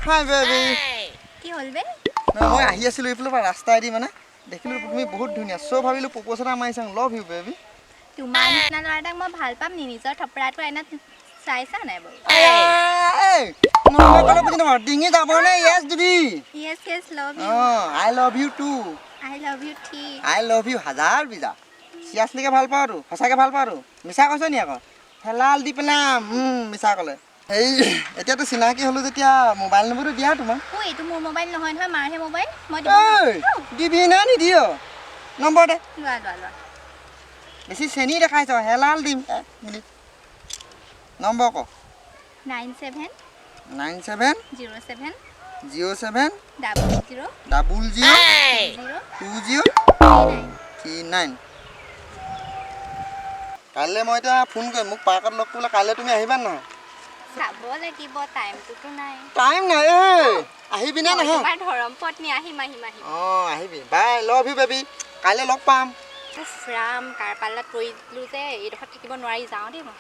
Hi baby. কি হ'ল বে? মই আহি আছিলোঁ এইফালৰ পৰা ৰাস্তাইদি, মানে দেখিলোঁ তুমি বহুত ধুনীয়া, চ' ভাবিলোঁ প্ৰপ'জ এটা মাৰি চাওঁ। Love you baby. তোমাৰ নিচিনা ল'ৰা এটাক মই ভাল পাম নি? নিজৰ থপৰাটো আইনাত চাইছা নাই বাৰু? মই ক'লে বুজি নাপাওঁ, ডিঙি যাব নে য়েছ দিবি? Yes, love you. অঁ, I love you too. I love you three. I love you হাজাৰ বিজা। চিৰিয়াছলিকে ভাল পাওঁ আৰু সঁচাকৈ ভাল পাওঁ আৰু। মিছা কৈছ নি আকৌ? হেলাল দি পেলাম মিছা ক'লে। এই এতিয়াতো চিনাকি হ'লোঁ যেতিয়া মোবাইল নম্বৰটো দিয়া তোমাৰ। ঐ, এইটো মোৰ মোবাইল নহয় নহয়, মাৰহে মোবাইল। মই দিব ঐ, নোৱাৰো। দিবি নে নিদিয়? নম্বৰ দে। লোৱা লোৱা লোৱা। বেছি চেনি দেখাইছ, হেলাল দিম। এক মিনিট, নম্বৰ ক। 97। 97। 07। 07। 00। 00। 0। 20। 9। 39। কাইলৈ মই এতিয়া ফোন কৰিম, মোক পাৰ্কত লগ কৰিবলৈ কাইলৈ তুমি আহিবা নহয়? চাব লাগিব, টাইমটোতো নাই। টাইম নাই? এই আহিবি নে মই নাহ? তোমাৰ ধৰম পত্নী, আহিম আহিম আহিম। অঁ, আহিবি। Bye, love you baby, কাইলৈ লগ পাম। উফ ৰাম, কাৰ পাল্লাত পৰিলোঁ যে, এইডোখৰত থাকিব নোৱাৰি, যাওঁ দেই মই।